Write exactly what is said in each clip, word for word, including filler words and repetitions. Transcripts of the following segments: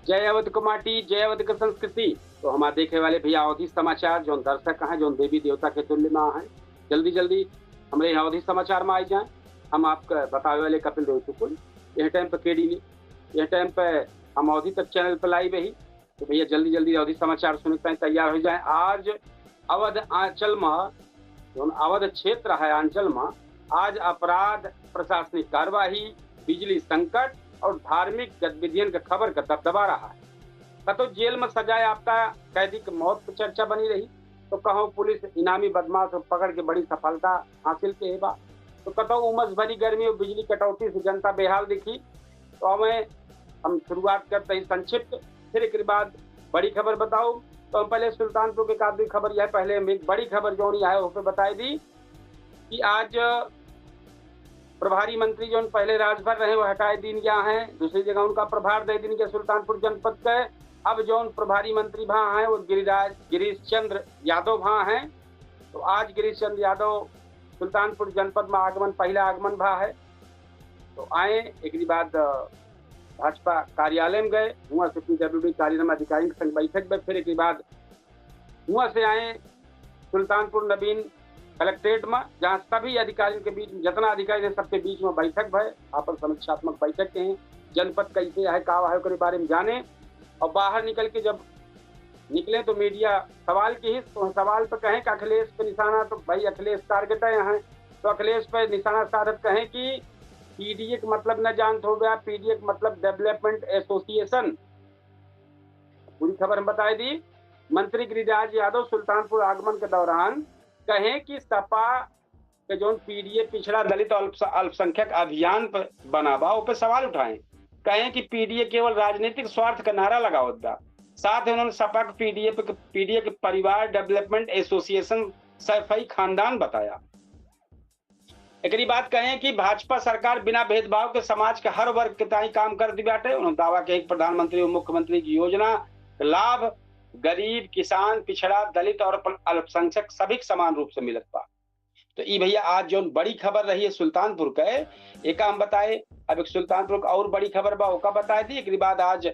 जय अवध क माटी, जय अवध क संस्कृति। तो हमार देखे वाले भइया अवधी समाचार, जौन दर्शक हैं, जौन देवी देवता के तुल्य मा हैं, जल्दी जल्दी हमरे यहाँ अवधी समाचार मा आई जाएँ। हम आपका बतावे वाले कपिल देव शुक्ल। यह टाइम पे केडी न्यू-, यह टाइम पे हम अवधी तक चैनल पे लाइव ही। तो भइया जल्दी जल्दी अवधी समाचार सुने के ताईं तैयार हो जाएँ। आज अवध आंचल मा, जौन अवध क्षेत्र है आंचल मा, आज अपराध, प्रशासनिक कार्यवाही, बिजली संकट और धार्मिक गतिविधियन के खबर का दबदबा रहा है। कतौ जेल मा सजायाफ्ता कैदी के मौत पर चर्चा बनी रही, तो कहूँ पुलिस इनामी बदमाश को पकड़ के बड़ी सफलता हासिल के बा, तो कतौ उमस भरी गर्मी और बिजली कटौती से जनता बेहाल दिखी। तो हमें हम शुरुआत करते ही संक्षिप्त, फिर एक बाद बड़ी खबर बताओ। तो हम पहले सुल्तानपुर के एक आध खबर, यह पहले हम एक बड़ी खबर जौन यह है, उस पर बताई दी कि आज प्रभारी मंत्री जौन पहले राजभर रहे, वो हटाए दीन गया है, दूसरी जगह उनका प्रभार दे दीन गया सुल्तानपुर जनपद के। अब जौन प्रभारी मंत्री भा हैं, वो गिरिराज, गिरीश चंद्र यादव भा हैं। तो आज गिरीश चंद्र यादव सुल्तानपुर जनपद मा आगमन, पहला आगमन भा है। तो आए, एक बाद, अ, भाजपा कार्यालय मा गए, हुआँ से पीडब्ल्यूडी कार्यालय मा अधिकारियन के संग बैठक भए, फिर एक बाद हुआँ से आए सुल्तानपुर नवीन कलेक्ट्रेट मा, जहाँ सभी अधिकारियन के बीच, जितना अधिकारी रहे, सबके बीच मा बैठक भए, आपन समीक्षात्मक बैठक के हैं, जनपद कैसे है, का है, ओकरे बारे मा जाने। और बाहर निकल के जब निकले तो मीडिया सवाल किहिस, तो सवाल पे कहें कि अखिलेश पे निशाना, तो भाई अखिलेश टारगेट है यहाँ, तो अखिलेश पे निशाना साधत कहें कि पीडीए के मतलब न जानत हो गया, पीडीए के मतलब डेवलपमेंट एसोसिएशन। पूरी खबर हम बताए दी। मंत्री गिरिराज यादव सुल्तानपुर आगमन के दौरान कहें कि सपा के जौन पीडीए पिछड़ा दलित अल्प-, अल्पसंख्यक अभियान पर बना बा, ओपे सवाल उठाएं। कहें कि पीडीए केवल राजनीतिक स्वार्थ का नारा लगावत बा। साथ ही उन्होंने सपा के पीडीए पे, पीडीए के परिवार डेवलपमेंट एसोसिएशन सैफई खानदान बताया। एकरी बाद कहें कि भाजपा सरकार बिना भेदभाव के समाज के हर वर्ग के ताईं काम करती बाटे। उन्होंने दावा किया कि प्रधानमंत्री और मुख्यमंत्री की योजना के लाभ गरीब, किसान, पिछड़ा, दलित और अल्प-, अल्पसंख्यक सभी के समान रूप से मिलत बा। तो ई भइया आज जौन बड़ी खबर रही है सुल्तानपुर के, एका हम बताए। अब एक सुल्तानपुर के और बड़ी खबर बा, ओका बताए दी। एकरी बाद आज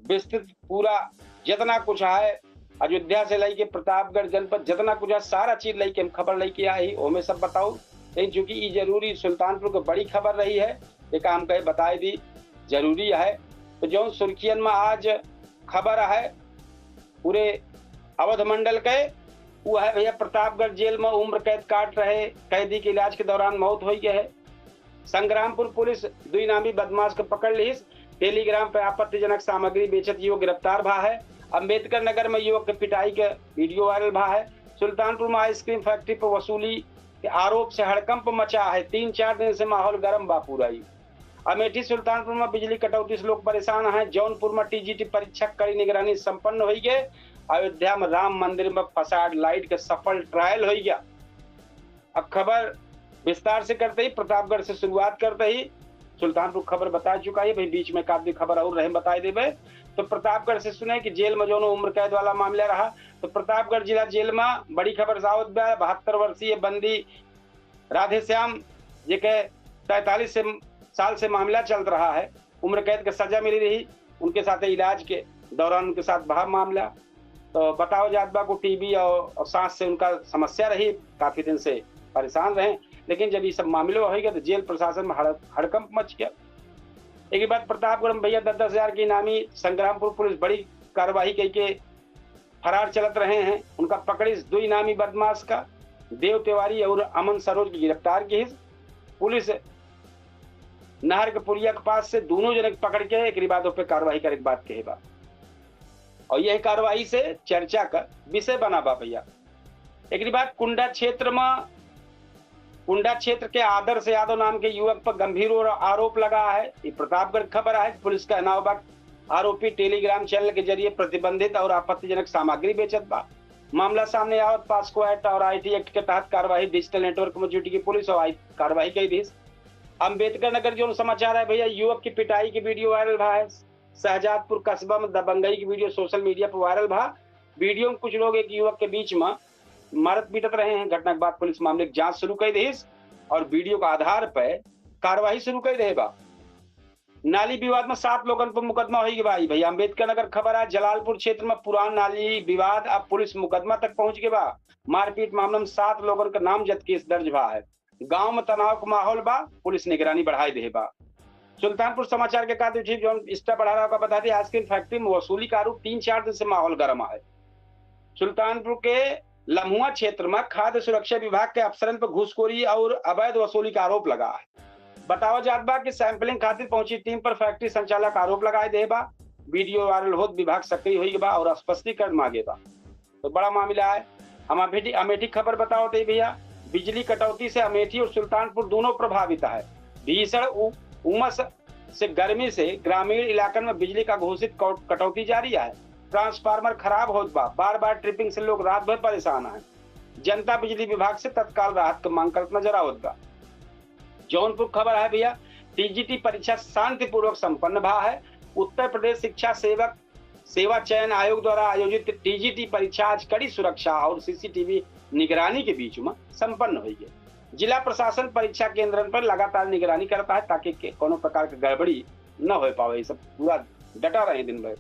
विस्तृत पूरा जितना कुछ है, अयोध्या से लेके प्रतापगढ़ जनपद, जितना कुछ है, सारा चीज लेके हम खबर लेके आई, ओमे सब बताओ। लेकिन चूंकि ई जरूरी सुल्तानपुर के बड़ी खबर रही है, एका हम कहे बताए दी, जरूरी है। तो जौन सुर्खियन मा आज खबर है पूरे अवध मंडल के, वो है भइया प्रतापगढ़ जेल मा उम्र कैद काट रहे कैदी के इलाज के दौरान मौत होइ गए है। संग्रामपुर पुलिस दुई नामी बदमाश के पकड़ लिहिस। टेलीग्राम पे आपत्तिजनक सामग्री बेचत युवक गिरफ्तार भा है। अम्बेडकर नगर मा युवक के पिटाई के वीडियो वायरल भा है। सुल्तानपुर मा आइसक्रीम फैक्ट्री पर वसूली के आरोप से हड़कंप मचा है। तीन चार दिन से माहौल गरम बा पूरा ही। अमेठी सुल्तानपुर मा बिजली कटौती से लोग परेशान हैं। जौनपुर मा टीजीटी परीक्षा कड़ी निगरानी संपन्न होइ गए। अयोध्या मा राम मंदिर मा फसाड लाइट के सफल ट्रायल होइ गया। अब खबर विस्तार से करते ही, प्रतापगढ़ से शुरुआत करते ही, सुल्तानपुर खबर बता चुका है भाई, बीच में एक आध खबर और रहे, बताए देबे। तो प्रतापगढ़ से सुने कि जेल मा जौन उम्र कैद वाला मामला रहा, तो प्रतापगढ़ जिला जेल मा बड़ी खबर आवत बा। बहत्तर वर्षीय बंदी राधेश्याम, जेके तैंतालीस से, साल से मामला चलत रहा है, उम्र कैद के सजा मिली रही, उनके साथ इलाज के दौरान उनके साथ भा मामला। तो बताओ जात बा को टीबी और, और सांस से उनका समस्या रही, काफी दिन से परेशान रहे, लेकिन जब ये सब मामले हो गए तो जेल प्रशासन मा हड़-, हड़कंप मच गया। एक बात, प्रतापगढ़ मा भइया दस दस हजार के इनामी संग्रामपुर पुलिस बड़ी कार्रवाई कई के फरार चलत रहे हैं। उनका पकड़िस दो इनामी बदमाश का, देव तिवारी और अमन सरोज के गिरफ्तार किहिस। पुलिस नहर के पुलिया के पास से दोनों जने के पकड़ के एकरी बाद ओपे कार्रवाई करे के बात कहे बा। और यह कार्रवाई से चर्चा का विषय बना बा भइया। एकरी बाद कुंडा क्षेत्र मा, कुंडा क्षेत्र के आदर्श यादव नाम के युवक पर गंभीर और आरोप लगा है। ये प्रतापगढ़ खबर है। पुलिस का कहना बा, आरोपी टेलीग्राम चैनल के जरिए प्रतिबंधित और आपत्तिजनक सामग्री बेचत बा। मामला सामने आवत पास्को एक्ट और आईटी एक्ट के तहत कार्यवाही डिजिटल नेटवर्क मा जुटी की पुलिस और आई-, कार्यवाही कई दिहिस। अम्बेडकर नगर जौन समाचार है भइया, युवक की पिटाई की वीडियो वायरल भा है। शहजादपुर कस्बा मा दबंगई की वीडियो सोशल मीडिया पर वायरल भा। वीडियो मा कुछ लोग एक युवक के बीच मा मारत पीटत रहे हैं। घटना के बाद पुलिस मामले की जांच शुरू कर दिहिस और वीडियो के आधार पर कार्रवाई शुरू कर दे बा। नाली विवाद में सात लोगन पर मुकदमा होइ गए बा। ई भैया अम्बेडकर नगर खबर है, जलालपुर क्षेत्र में पुरान नाली विवाद अब पुलिस मुकदमा तक पहुंच गए बा। मारपीट मामला में सात लोगन का नामजद केस दर्ज भा है। गांव में तनाव का माहौल बा, पुलिस निगरानी बढ़ाई दे बा। सुल्तानपुर समाचार के का दीजिए, जौन Insta बढ़ा रहा का बता दी, आइसक्रीम फैक्ट्री में वसूली का आरोप, तीन चार दिन से माहौल गर्म है। सुल्तानपुर के लम्हुआ क्षेत्र में खाद्य सुरक्षा विभाग के अफसरन पर घूसखोरी और अवैध वसूली का आरोप लगा है। बतावा जात बा कि सैंपलिंग खातिर पहुंची टीम पर फैक्ट्री संचालक आरोप लगाए दे बा। वीडियो वायरल होत विभाग सक्रिय होई बा और स्पष्टीकरण मांगे बा। तो बड़ा मामला है। हम अमेठी, अमेठी खबर बताओ तो भैया, बिजली कटौती से अमेठी और सुल्तानपुर दोनों प्रभावित है। भीषण उ-, उमस से गर्मी से ग्रामीण इलाकन में बिजली का घोषित कौ-, कटौती जारी है। ट्रांसफार्मर खराब होत बा, बार बार ट्रिपिंग से लोग रात भर परेशान है। जनता बिजली विभाग से तत्काल राहत के मांग करत नजर आवत बा। जौनपुर खबर है भैया, टीजीटी परीक्षा शांतिपूर्वक संपन्न भा है। उत्तर प्रदेश शिक्षा सेवक सेवा चयन आयोग द्वारा आयोजित टीजीटी परीक्षा आज कड़ी सुरक्षा और सीसीटीवी निगरानी के बीच में संपन्न हुई है। जिला प्रशासन परीक्षा केंद्रन पर लगातार निगरानी करता है ताकि के-, कोनो प्रकार के गड़बड़ी न हो पावे। ये सब पूरा डटा रहे दिन भर।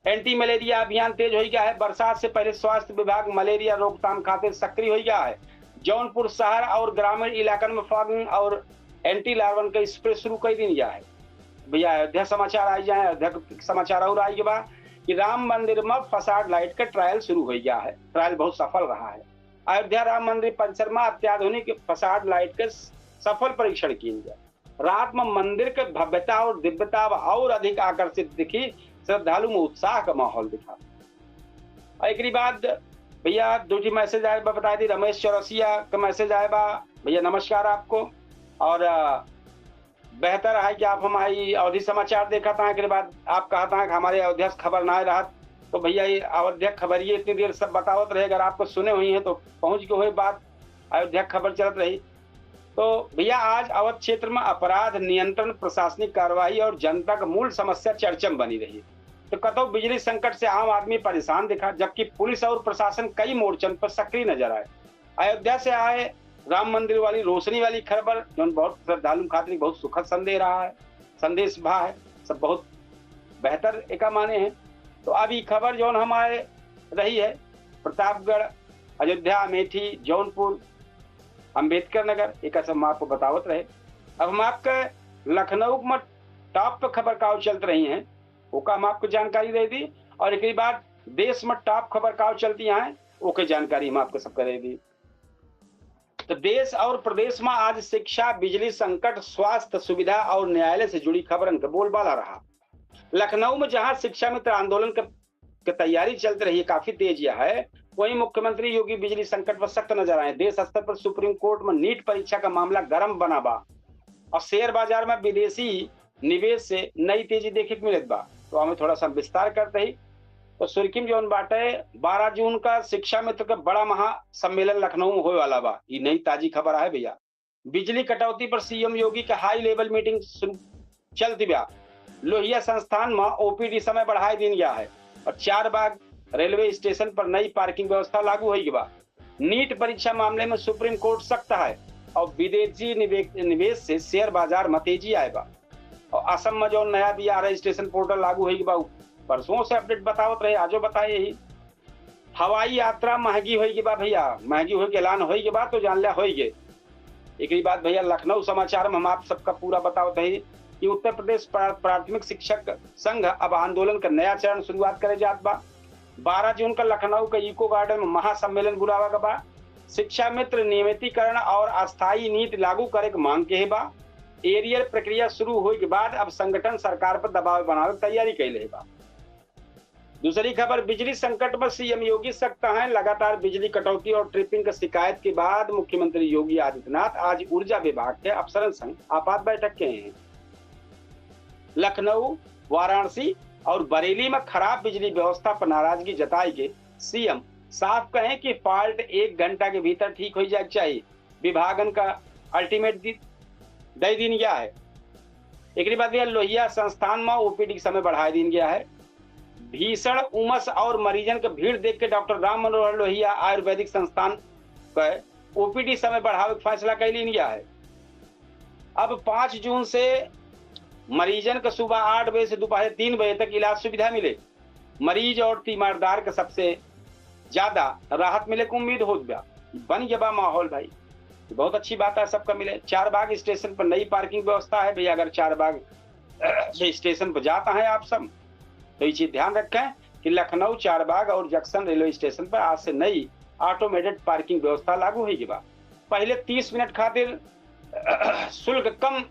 एंटी मलेरिया अभियान तेज हो गया है। बरसात से पहले स्वास्थ्य विभाग मलेरिया रोकथाम खातिर सक्रिय हो गया है। जौनपुर शहर और ग्रामीण इलाकन में फॉगिंग और एंटी लार्वन का स्प्रे शुरू कर दी गया है। भैया अयोध्या समाचार आई जाए, अयोध्या के समाचार और आई के बा कि राम मंदिर में फसाड लाइट का ट्रायल शुरू हो गया है। ट्रायल बहुत सफल रहा है। अयोध्या राम मंदिर परिसर में अत्याधुनिक फसाड लाइट के सफल परीक्षण किया गया। रात में मंदिर के भव्यता और दिव्यता अब और अधिक आकर्षित दिखी, श्रद्धालु में उत्साह का माहौल दिखा। और एकरी बाद भैया दो ठी मैसेज आए बा, बता दी, रमेश चौरसिया का मैसेज आए बा, भैया नमस्कार आपको, और अ, बेहतर है कि आप हमारी अवधी समाचार देखा था, एकरे बाद आप कहा था कि हमारे अयोध्या से खबर ना आए रहत, तो भैया ये अयोध्या खबर ये इतनी देर सब बतावत रहे, अगर आपको सुने हुई है तो पहुंच गए हुए बात, अयोध्या खबर चलत रही। तो भैया आज अवध क्षेत्र में अपराध नियंत्रण, प्रशासनिक कार्रवाई और जनता का मूल समस्या चर्चा में बनी रही। तो कतौ बिजली संकट से आम आदमी परेशान दिखा, जबकि पुलिस और प्रशासन कई मोर्चन पर सक्रिय नजर आए। अयोध्या से आए राम मंदिर वाली रोशनी वाली खबर, जौन बहुत श्रद्धालु खातिर बहुत सुखद संदेश रहा है, संदेश भा है, सब बहुत बेहतर एका माने हैं। तो अब ये खबर जौन हम आए रही है प्रतापगढ़, अयोध्या, अमेठी, जौनपुर, अम्बेडकर नगर, एका सब हम आपको बतावत रहे। अब हम आपके लखनऊ में टॉप पे खबर का चलत रही हैं, ओका हम आपको जानकारी दे दी, और एक बाद देश में टॉप खबर का चलती हैं, ओके जानकारी हम आपको सबके दे दी। तो देश और प्रदेश में आज शिक्षा, बिजली संकट, स्वास्थ्य सुविधा और न्यायालय से जुड़ी खबरन के बोलबाला रहा। लखनऊ में जहां शिक्षा मित्र आंदोलन के, के तैयारी चलत रही, काफी तेज यह है, वहीं मुख्यमंत्री योगी बिजली संकट पर सख्त नजर आए। देश स्तर पर सुप्रीम कोर्ट में नीट परीक्षा का मामला गर्म बना बा और शेयर बाजार में विदेशी निवेश से नई तेजी देखे के मिलत बा। तो हमें थोड़ा सा विस्तार करते ही, तो सुर्खी में जौन बाटे, बारह जून का शिक्षा मित्र का बड़ा महासम्मेलन लखनऊ में होए वाला बा। ई नई ताजी खबर है भैया। बिजली कटौती पर सीएम योगी का हाई लेवल मीटिंग शुरू चलती बा। लोहिया संस्थान में ओपीडी समय बढ़ाए दिन गया है और चार बाग रेलवे स्टेशन पर नई पार्किंग व्यवस्था लागू होई बा। नीट परीक्षा मामले में सुप्रीम कोर्ट सख्त है और विदेशी निवे-, निवेश से शेयर बाजार में तेजी आए बा। और असम में जो नया बीआरआई स्टेशन पोर्टल लागू होई बा, उ परसों से अपडेट बतावत रहे, आजो बताए यही। हवाई यात्रा महंगी होई के बा भैया, महंगी होई के ऐलान होई के बा, तो जान लिया होई के। एकरी बाद भैया लखनऊ समाचार में हम आप सबका पूरा बतावत है कि उत्तर प्रदेश प्रा-, प्राथमिक शिक्षक संघ अब आंदोलन का नया चरण शुरुआत करे जात बा। बारह जून का लखनऊ के इको गार्डन में महासम्मेलन बुलावा गवा बा। शिक्षा मित्र नियमितीकरण और अस्थायी नीति लागू करे के मांग के बा। एरियल प्रक्रिया शुरू होए के बाद अब संगठन सरकार पर दबाव बनावे के तैयारी कैले बा। दूसरी खबर, बिजली संकट पर सीएम योगी सख्त हैं। लगातार बिजली कटौती और ट्रिपिंग की शिकायत के बाद मुख्यमंत्री योगी आदित्यनाथ आज ऊर्जा विभाग के अफसरन संग आपात बैठक के हैं। लखनऊ, वाराणसी और बरेली में खराब बिजली व्यवस्था पर नाराजगी जताई के सीएम साफ कहें कि फॉल्ट एक घंटा के भीतर ठीक हो जाए के चाहिए। विभागन का अल्टीमेट दे दीन गया है। एकरी बाद भैया लोहिया संस्थान में ओपीडी के समय बढ़ाए दीन गया है। भीषण उमस और मरीजन के भीड़ देख के डॉक्टर राम मनोहर लोहिया आयुर्वेदिक संस्थान के ओपीडी समय बढ़ावे के फैसला कर लीन गया है। अब पाँच जून से मरीजन के सुबह आठ बजे से दोपहर तीन बजे तक इलाज सुविधा मिले। मरीज और तीमारदार के सबसे ज्यादा राहत मिले के उम्मीद होत बा। बन गया बा माहौल भाई, बहुत अच्छी बात है, सबका मिले। चारबाग स्टेशन पर नई पार्किंग व्यवस्था है भैया। अगर चारबाग स्टेशन पर जाता है आप सब, तो ये चीज ध्यान रखें कि लखनऊ चारबाग और जंक्शन रेलवे स्टेशन पर आज से नई ऑटोमेटेड पार्किंग व्यवस्था लागू होई बा। पहले तीस मिनट खातिर शुल्क कम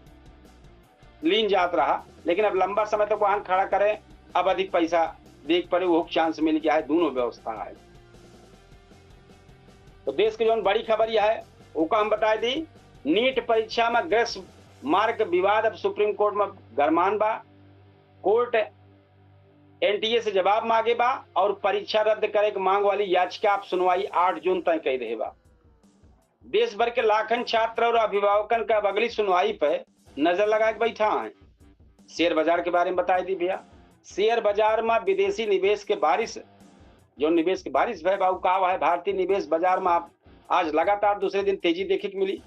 लीन जात रहा, लेकिन अब लंबा समय तक वाहन खड़ा करे, अब अधिक पैसा देख पड़े, वो चांस मिल गया है। दोनों व्यवस्था है। तो देश के जौन बड़ी खबर यह है, ओका हम बताए दी, नीट परीक्षा में ग्रेस मार्क विवाद अब सुप्रीम कोर्ट में गरमान बा। कोर्ट एनटीए से जवाब मांगे बा और परीक्षा रद्द करे के मांग वाली याचिका अब सुनवाई आठ जून तय कई रहे बा। देश भर के लाखन छात्र और अभिभावकन का अब अगली सुनवाई पे नजर लगा के बैठा है। शेयर बाजार के बारे में बताई दी भैया, शेयर बाजार में विदेशी निवेश के बारिश, जो निवेश के बारिश भय बा, उ का है, भारतीय निवेश बाजार में आप आज लगातार दूसरे दिन तेजी देखे के मिली।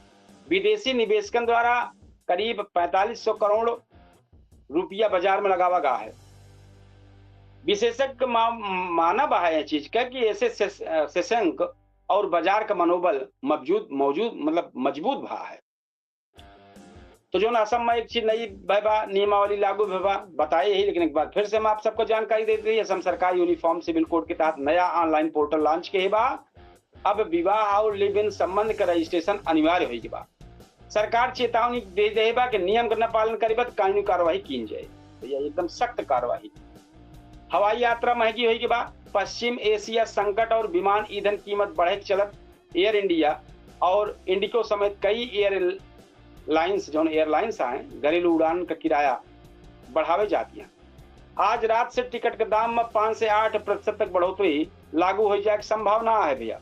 विदेशी निवेशकन द्वारा करीब पैंतालीस सौ करोड़ रुपया बाजार में लगावा गा है। विशेषज्ञ मा-, माना बा है यह चीज का कि ऐसे सेस-, अ, सेशंक और बाजार का मनोबल मौजूद, मौजूद, मतलब मजबूत भा है। तो जौन असम में एक चीज नई भय बा, नियमावली लागू भय बा, बताए ही, लेकिन एक बार फिर से हम आप सबको जानकारी देते हैं, असम सरकार यूनिफॉर्म सिविल कोड के तहत नया ऑनलाइन पोर्टल लॉन्च के बा। अब विवाह और लिव इन संबंध का रजिस्ट्रेशन अनिवार्य होई के बा। सरकार चेतावनी दे दे बा कि नियम का न पालन करे बा तो कानूनी कार्रवाई कीन जाए। तो यह एकदम सख्त कार्रवाई। हवाई यात्रा महंगी होई के बा। पश्चिम एशिया संकट और विमान ईंधन कीमत बढ़े के चलत एयर इंडिया और इंडिगो समेत कई एयरलाइंस, जौन एयरलाइंस आए, घरेलू उड़ान का किराया बढ़ावे जाती हैं। आज रात से टिकट के दाम में पाँच से आठ प्रतिशत तक बढ़ोतरी लागू हो जाए की संभावना है भैया।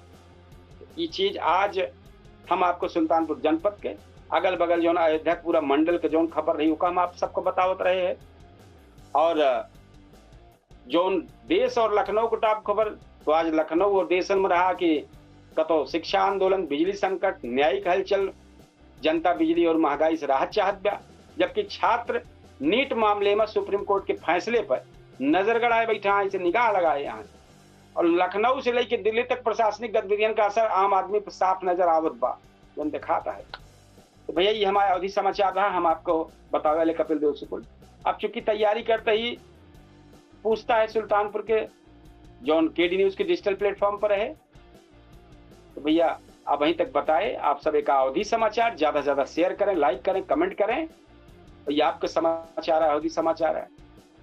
ये चीज आज हम आपको सुल्तानपुर जनपद के अगल बगल जौन अयोध्या के पूरा मंडल के जौन खबर रही, ओका हम आप सबको बतावत रहे हैं। और जौन देश और लखनऊ को टॉप खबर, तो आज लखनऊ और देशन में रहा कि कतो शिक्षा आंदोलन, बिजली संकट, न्यायिक हलचल, जनता बिजली और महंगाई से राहत चाहत बा, जबकि छात्र नीट मामले में सुप्रीम कोर्ट के फैसले पर नजर गड़ाए बैठा हैं, इसे निगाह लगाए हैं। और लखनऊ से लेके दिल्ली तक प्रशासनिक गतिविधियन का असर आम आदमी पर साफ नजर आवत बा, जौन दिखाता है। तो भैया, ये हमारा अवधी समाचार रहा, हम आपको बतावे वाले कपिल देव शुक्ल। अब चूंकि तैयारी करते ही पूछता है सुल्तानपुर के, जौन केडी न्यूज के डिजिटल प्लेटफॉर्म पर है। तो भैया, अब वहीं तक बताए, आप सब एक अवधी समाचार ज्यादा से ज्यादा शेयर करें, लाइक करें, कमेंट करें, और ये आपके समाचार है, अवधी समाचार है।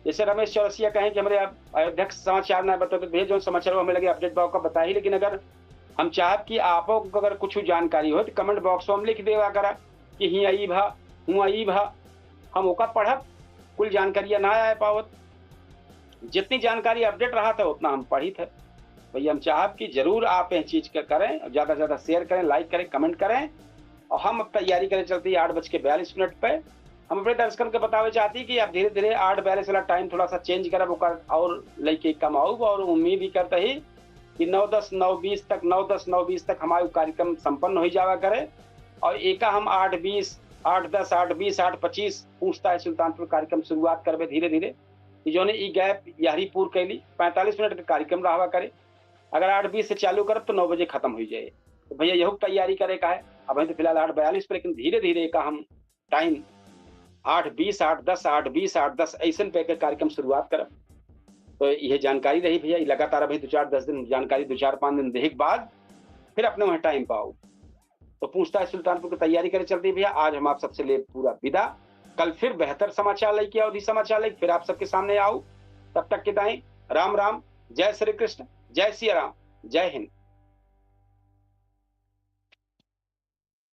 जैसे रमेश चौरसिया कहें कि हमरे आप अयोध्या के समाचार ना बताओ, तो भैया, जौन समाचार वो हमें लगे अपडेट भाव का बताई, लेकिन अगर हम चाहब कि आपको अगर कुछ जानकारी हो तो कमेंट बॉक्स में हम लिख देवा करा कि हियाँ ई भा, हुआँ ई भा, हम ओका पढ़ब, कुल जानकारियाँ ना आए पावत। जितनी जानकारी अपडेट रहा था उतना हम पढ़ी थे। भैया, हम चाहब कि जरूर आप यह चीज का करें, ज्यादा से ज्यादा शेयर करें, लाइक करें, कमेंट करें। और हम अब तैयारी करें चलते ही आठ बज के बयालीस मिनट पे। हम अपने दर्शकन के बतावे चाहती कि आप धीरे धीरे आठ बयालीस वाला टाइम थोड़ा सा चेंज करब, ओकर और लेके कम आऊब, और उम्मीद ही करते ही कि नौ दस, नौ बीस तक, नौ दस, नौ बीस तक हमारे कार्यक्रम संपन्न हो जावा करे। और एका हम आठ बीस, आठ दस, आठ बीस, आठ पच्चीस पूछता है सुल्तानपुर कार्यक्रम शुरुआत करबे धीरे धीरे। कि जौने ई गैप यारी पूर कैली, पैंतालीस मिनट का कार्यक्रम रहवा करे। अगर आठ बीस से चालू करब तो नौ बजे खत्म हो जाए। तो भैया, यहू तैयारी करे का है। अब तो फिलहाल आठ बयालीस पर, लेकिन धीरे धीरे का हम टाइम आठ बीस, आठ दस, आठ बीस, आठ दस ऐसन पे के कार्यक्रम शुरुआत करब। तो यह जानकारी रही भैया, लगातार अभी दो चार, दस दिन जानकारी, दो चार पाँच दिन देहे के बाद फिर अपने वहाँ टाइम पाओ। तो पूछता है सुल्तानपुर की तैयारी करे चलती भैया। आज हम आप सबसे ले पूरा विदा। कल फिर बेहतर समाचार लेके, अवधी समाचार लेके फिर आप सबके सामने आऊ। तब तक के दाई राम राम, जय श्री कृष्ण, जय सिया राम, जय हिंद।